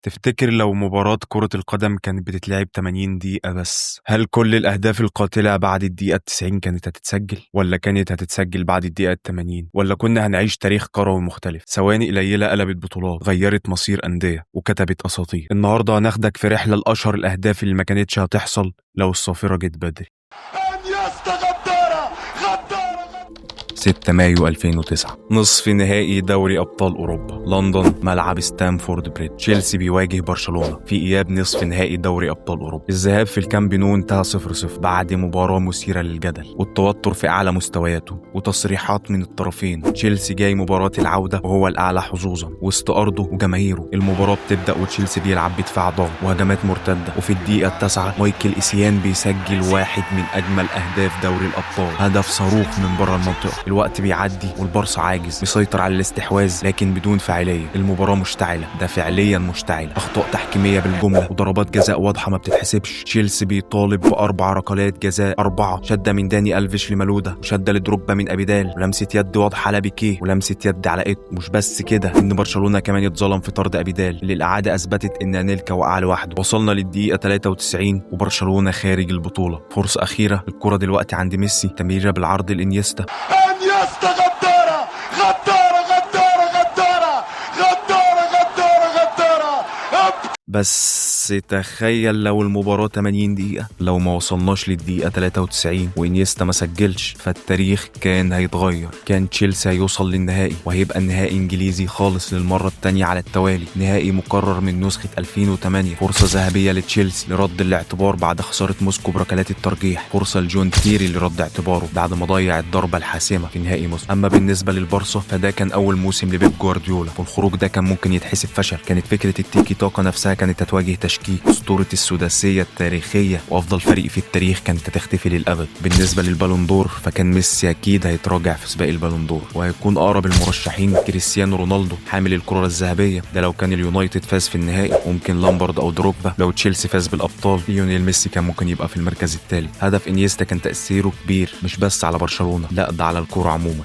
تفتكر لو مباراة كرة القدم كانت بتتلعب 80 دقيقة بس، هل كل الأهداف القاتلة بعد الدقيقة 90 كانت هتتسجل؟ ولا كانت هتتسجل بعد الدقيقة 80؟ ولا كنا هنعيش تاريخ كروي مختلف؟ ثواني قليلة قلبت بطولات، غيرت مصير أندية، وكتبت أساطير. النهاردة هناخدك في رحلة لأشهر الأهداف اللي ما كانتش هتحصل لو الصافرة جت بدري. انيستا غدارة غدارة. 6 مايو 2009، نصف نهائي دوري أبطال أوروبا، لندن، ملعب ستامفورد بريدج. تشيلسي بيواجه برشلونة في إياب نصف نهائي دوري أبطال أوروبا. الذهاب في الكامب نو انتهى 0-0 بعد مباراة مثيرة للجدل والتوتر في أعلى مستوياته وتصريحات من الطرفين. تشيلسي جاي مباراة العودة وهو الأعلى حظوظا وسط أرضه وجماهيره. المباراة بتبدأ وتشيلسي بيلعب بدفاع ضاغط وهجمات مرتدة، وفي الدقيقة 9 مايكل إيسيان بيسجل واحد من أجمل أهداف دوري الأبطال، هدف صاروخ من بره المنطقة. الوقت بيعدي والبارسا عاجز، بيسيطر على الاستحواذ لكن بدون فاعلية. المباراة مشتعلة، ده فعليا مشتعلة، أخطاء تحكيمية بالجملة وضربات جزاء واضحة ما بتتحسبش. تشيلسي بيطالب بأربع ركلات جزاء، 4، شدة من داني ألفيش لمالودا، وشدة لدروجبا من أبيدال، ولمسة يد واضحة على بيكيه، ولمسة يد على إيتو. مش بس كده، إن برشلونة كمان اتظلم في طرد أبيدال اللي الإعادة أثبتت إن أنيلكا وقع لوحده. وصلنا للدقيقة 93 وبرشلونة خارج البطولة. فرصة أخيرة، الكرة دلوقتي عند ميسي، تمريرة بالعرض لإنيستا. انيستا غدارة غدارة غدارة غدارة غدارة غدارة غدارة. بس تخيل لو المباراة 80 دقيقة، لو ما وصلناش للدقيقة 93 وإنيستا ما سجلش، فالتاريخ كان هيتغير. كان تشيلسي هيوصل للنهائي، وهيبقى النهائي إنجليزي خالص للمرة الثانية على التوالي، نهائي مكرر من نسخة 2008. فرصة ذهبية لتشيلسي لرد الاعتبار بعد خسارة موسكو بركلات الترجيح، فرصة لجون تيري لرد اعتباره بعد ما ضيع الضربة الحاسمة في نهائي موسكو. أما بالنسبة للبارسا فده كان أول موسم لبيب جوارديولا، والخروج ده كان ممكن يتحسب فشل. كانت فكرة التيكي تاكا نفسها كانت هتواجه تشكيك. أسطورة السداسية التاريخية وأفضل فريق في التاريخ كانت هتختفي للأبد. بالنسبة للبالون دور فكان ميسي أكيد هيتراجع في سباق البالون دور، وهيكون أقرب المرشحين كريستيانو رونالدو حامل الكرة الذهبية، ده لو كان اليونايتد فاز في النهائي، ممكن لامبرد أو دروجبا. لو تشيلسي فاز بالأبطال ليونيل ميسي كان ممكن يبقى في المركز الثالث. هدف إنيستا كان تأثيره كبير مش بس على برشلونة، لا ده على الكرة عموما.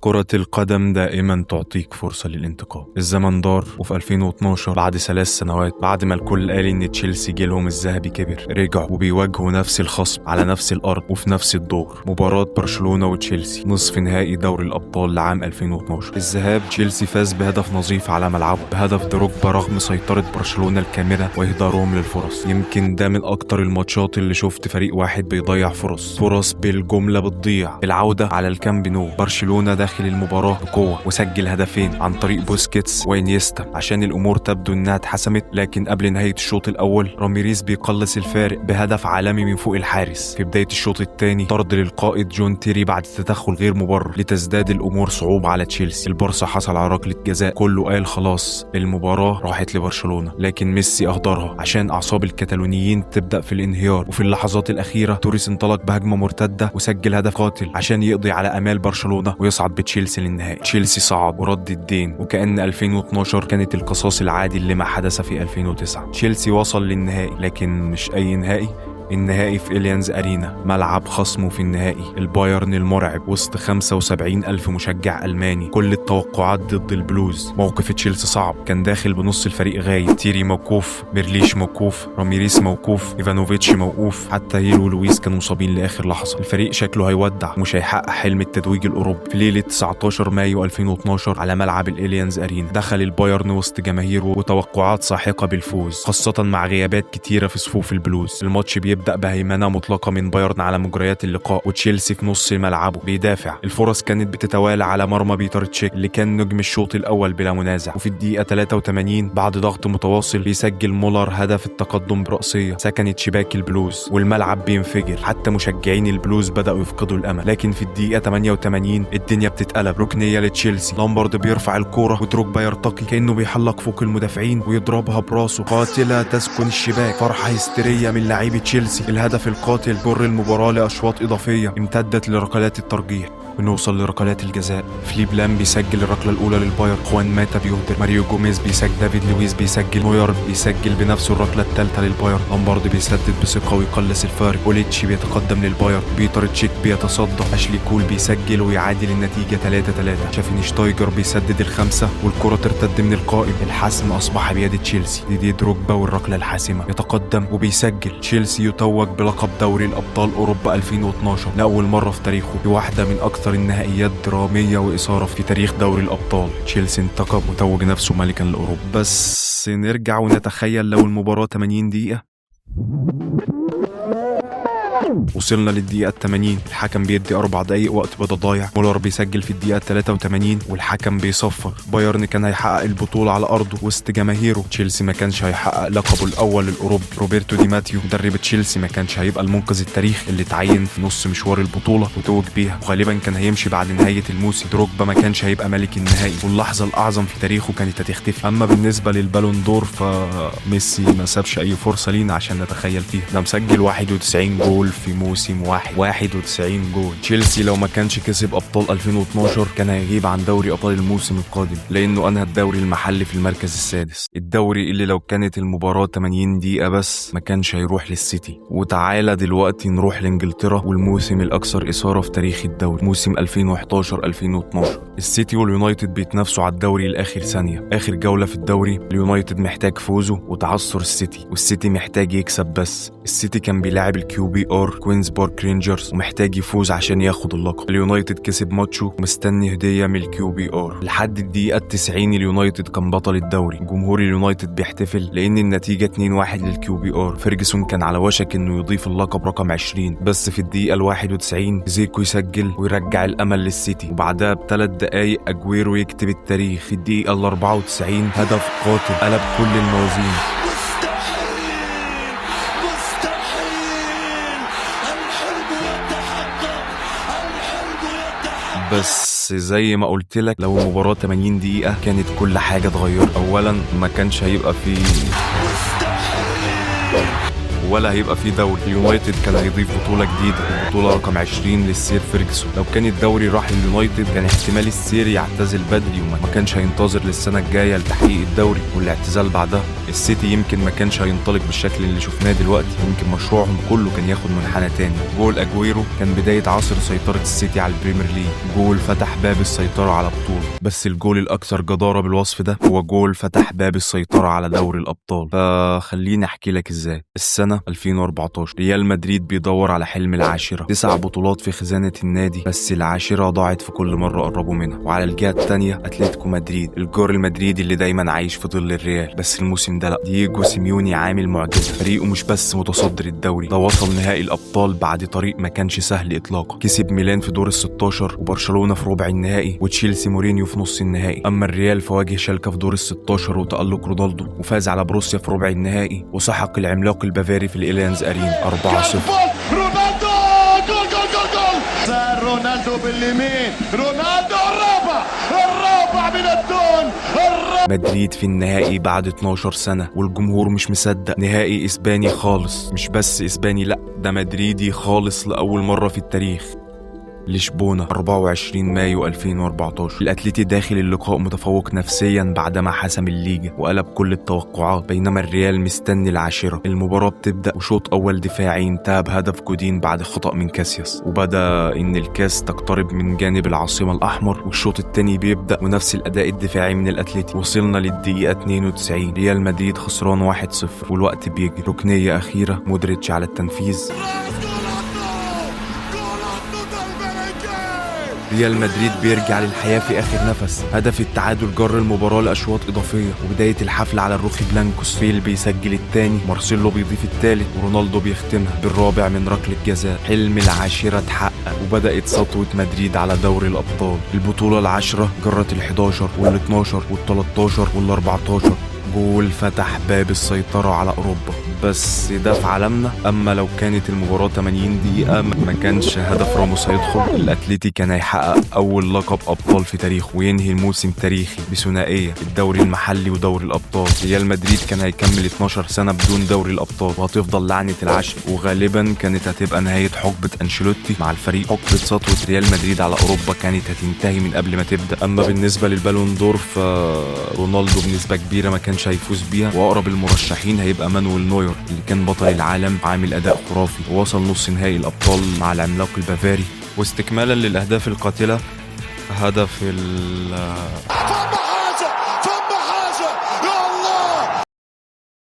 كرة القدم دائما تعطيك فرصة للانتقام. الزمن دار، وفي 2012 بعد 3 سنوات، بعد ما الكل قال إن تشيلسي جيلهم الذهبي كبر، رجعوا وبيواجهوا نفس الخصم على نفس الأرض وفي نفس الدور. مباراة برشلونة وتشيلسي، نصف نهائي دوري الأبطال لعام 2012. الذهاب تشيلسي فاز بهدف نظيف على ملعبه، بهدف دروجبا رغم سيطرة برشلونة الكاملة وإهدارهم للفرص. يمكن ده من أكتر الماتشات اللي شفت فريق واحد بيضيع فرص بالجملة بتضيع. العودة على الكامب نو، برشلونة داخل المباراة بقوة وسجل هدفين عن طريق بوسكيتس وإنيستا عشان الأمور تبدو إنها اتحسمت، لكن قبل نهاية الشوط الأول راميريز بيقلص الفارق بهدف عالمي من فوق الحارس. في بداية الشوط الثاني طرد للقائد جون تيري بعد تدخل غير مبرر لتزداد الأمور صعوبة على تشيلسي. البارسا حصل على ركلة جزاء، كله قال خلاص المباراة راحت لبرشلونة، لكن ميسي أهدرها عشان أعصاب الكتالونيين تبدأ في الانهيار. وفي اللحظات الأخيرة توريس انطلق بهجمة مرتدة وسجل هدف قاتل عشان يقضي على آمال برشلونة ويصعد بتشيلسي للنهائي. تشيلسي صعد ورد الدين، وكأن 2012 كانت القصاص العادل لما حدث في 2009. تشيلسي وصل للنهائي، لكن مش أي نهائي، النهائي في إليانز أرينا، ملعب خصمه في النهائي البايرن المرعب وسط 75 ألف مشجع ألماني. كل التوقعات ضد البلوز. موقف تشيلسي صعب، كان داخل بنص الفريق غايب، تيري موقوف، ميرليش موقوف، راميريس موقوف، إيفانوفيتش موقوف، حتى هيل ولويس كانوا مصابين لآخر لحظة. الفريق شكله هيودع ومش هيحقق حلم التتويج الأوروبي. في ليلة 19 مايو 2012 على ملعب الإليانز أرينا دخل البايرن وسط جماهيره وتوقعات ساحقة بالفوز، خاصة مع غيابات كتيرة في صفوف البلوز. الماتش بيبدأ بهيمنة مطلقة من بايرن على مجريات اللقاء، وتشيلسي في نص ملعبه بيدافع. الفرص كانت بتتوالى على مرمى بيتر تشيك اللي كان نجم الشوط الأول بلا منازع. وفي الدقيقة 83 بعد ضغط متواصل بيسجل مولر هدف التقدم برأسية سكنت شباك البلوز، والملعب بينفجر، حتى مشجعين البلوز بدأوا يفقدوا الأمل. لكن في الدقيقة 88 الدنيا بتتقلب، ركنية لتشيلسي، لامبارد بيرفع الكورة ودروجبا يرتقي كأنه بيحلق فوق المدافعين ويضربها براسه، قاتلة تسكن الشباك. فرحة هستيرية من لعيبة تشيلسي، الهدف القاتل جر المباراة لأشواط إضافية امتدت لركلات الترجيح. بنوصل لركلات الجزاء. فيليب لام بيسجل الركله الاولى للبايرن، خوان ماتا بيهدر، ماريو جوميز بيسجل، دافيد لويس بيسجل، نوير بيسجل بنفسه الركله الثالثة للبايرن، لامبارد بيسدد بثقة ويقلص الفارق، اوليتشي بيتقدم للبايرن، بيتر تشيك بيتصدى، اشلي كول بيسجل ويعادل النتيجة 3-3، شفاينشتايجر بيسدد الخمسة والكره ترتد من القائم. الحسم اصبح بيد تشيلسي. ديدي دروجبا والركله الحاسمة يتقدم وبيسجل. تشيلسي يتوج بلقب دوري الابطال اوروبا 2012 لاول مرة في تاريخه، بواحدة من اكثر النهائيات درامية واثاره في تاريخ دوري الابطال. تشيلسي انتقم وتوج نفسه ملكا لاوروبا. بس نرجع ونتخيل لو المباراة 80 دقيقة. وصلنا للدقيقة 80، الحكم بيدي 4 دقايق وقت بدل ضايع، مولر بيسجل في الدقيقة 83 والحكم بيصفر. بايرن كان هيحقق البطولة على أرضه وسط جماهيره، تشيلسي ما كانش هيحقق لقبه الأول الأوروبي. روبرتو دي ماتيو مدرب تشيلسي ما كانش هيبقى المنقذ التاريخي اللي اتعين في نص مشوار البطولة وتوج بيها، وغالبا كان هيمشي بعد نهاية الموسم. دروجبا ما كانش هيبقى ملك النهائي، واللحظة الأعظم في تاريخه كانت هتختفي. أما بالنسبة للبالون دور فميسي ما سابش أي فرصة لينا عشان نتخيل فيها، ده مسجل 91 جول في موسم واحد، 91 جول. تشيلسي لو ما كانش كسب ابطال 2012 كان هيغيب عن دوري ابطال الموسم القادم، لانه انهى الدوري المحلي في المركز السادس، الدوري اللي لو كانت المباراة 80 دقيقة بس ما كانش هيروح للسيتي. وتعالى دلوقتي نروح لانجلترا والموسم الاكثر اثارة في تاريخ الدوري، موسم 2011-2012. السيتي واليونايتد بيتنافسوا على الدوري لاخر ثانية، اخر جولة في الدوري. اليونايتد محتاج فوزه وتعثر السيتي، والسيتي محتاج يكسب بس. السيتي كان بيلاعب ال QPR كوينز بارك رينجرز ومحتاج يفوز عشان ياخد اللقب. اليونايتد كسب ماتشه ومستني هديه من ال QPR. لحد الدقيقة 90 اليونايتد كان بطل الدوري، جمهور اليونايتد بيحتفل لان النتيجة 2-1 لل QPR. فيرجسون كان على وشك انه يضيف اللقب رقم 20، بس في الدقيقة 91 زيكو يسجل ويرجع الامل للسيتي، وبعدها ب3 دقايق اجويرو يكتب التاريخ في الدقيقة 94، هدف قاتل قلب كل الموازين. بس زي ما قلت لك لو المباراة 80 دقيقة كانت كل حاجة اتغيرت. أولا ما كانش هيبقى فيه ولا هيبقى فيه دوري، اليونايتد كان هيضيف بطولة جديدة، البطولة رقم 20 للسير فيرجسون. لو كان الدوري راح لليونايتد كان احتمال السير يعتزل بدري وما كانش هينتظر للسنة الجاية لتحقيق الدوري والاعتزال بعدها. السيتي يمكن ما كانش هينطلق بالشكل اللي شفناه دلوقتي، يمكن مشروعهم كله كان ياخد منحنى تاني. جول اجويرو كان بداية عصر سيطرة السيتي على البريمير ليج، جول فتح باب السيطرة على بطولة. بس الجول الأكثر جدارة بالوصف ده هو جول فتح باب السيطرة على دوري الأبطال. فخليني أحكي لك إزاي. السنة 2014 ريال مدريد بيدور على حلم العاشرة، 9 بطولات في خزانة النادي، بس العاشرة ضاعت في كل مرة قربوا منها. وعلى الجهة التانية أتلتيكو مدريد، الجار المدريدي اللي دايما عايش في ظل الريال، بس الموسم ده لا. دييجو سيميوني عامل معجزة، فريقه مش بس متصدر الدوري، ده وصل نهائي الأبطال بعد طريق ما كانش سهل إطلاقا. كسب ميلان في دور ال16 وبرشلونة في ربع النهائي وتشيلسي مورينيو في نص النهائي. أما الريال فواجه شالكة في دور ال16 وتألق رونالدو، وفاز على بروسيا في ربع النهائي، وسحق العملاق البافاري في الإليانز أرينا 4-0. رونالدو جول جول جول جول، رونالدو باليمين، رونالدو الرابع، الرابع من الدون. مدريد في النهائي بعد 12 سنة والجمهور مش مصدق، نهائي إسباني خالص، مش بس إسباني، لأ ده مدريدي خالص لأول مرة في التاريخ. لشبونة 24 مايو 2014، الأتليتي داخل اللقاء متفوق نفسيا بعدما حسم الليجا وقلب كل التوقعات، بينما الريال مستني العاشرة. المباراة بتبدأ وشوط أول دفاعي انتهى بهدف جودين بعد خطأ من كاسياس، وبدأ إن الكاس تقترب من جانب العاصمة الأحمر. والشوط الثاني بيبدأ ونفس الأداء الدفاعي من الأتليتي. وصلنا للدقيقة 92، ريال مدريد خسران 1-0 والوقت بيجري. ركنية أخيرة، مودريتش على التنفيذ. ريال مدريد بيرجع للحياة في آخر نفس، هدف التعادل جر المباراة لأشواط إضافية، وبداية الحفلة على الروخي بلانكوس. بيل بيسجل الثاني، مارسيلو بيضيف الثالث، ورونالدو بيختمها بالرابع من ركلة جزاء. حلم العاشرة اتحقق، وبدأت سطوة مدريد على دوري الأبطال. البطولة العاشرة جرت ال11 وال12 وال13 وال14. جول فتح باب السيطرة على أوروبا، بس ده في عالمنا. اما لو كانت المباراة 80 دقيقة ما كانش هدف راموس هيدخل. الاتليتي كان هيحقق اول لقب ابطال في تاريخه وينهي الموسم تاريخي بثنائيه الدوري المحلي ودوري الابطال. ريال مدريد كان هيكمل 12 سنة بدون دوري الابطال وهتفضل لعنه العشق، وغالبا كانت هتبقى نهاية حقبة انشيلوتي مع الفريق. حقبة سطوة ريال مدريد على اوروبا كانت هتنتهي من قبل ما تبدا. اما بالنسبة للبالون دور فرونالدو بنسبة كبيرة ما كانش هيفوز بيها، واقرب المرشحين هيبقى مانويل نوير اللي كان بطل العالم، عامل اداء خرافي ووصل نص نهائي الابطال مع العملاق البافاري. واستكمالا للاهداف القاتلة، هدف فابيو.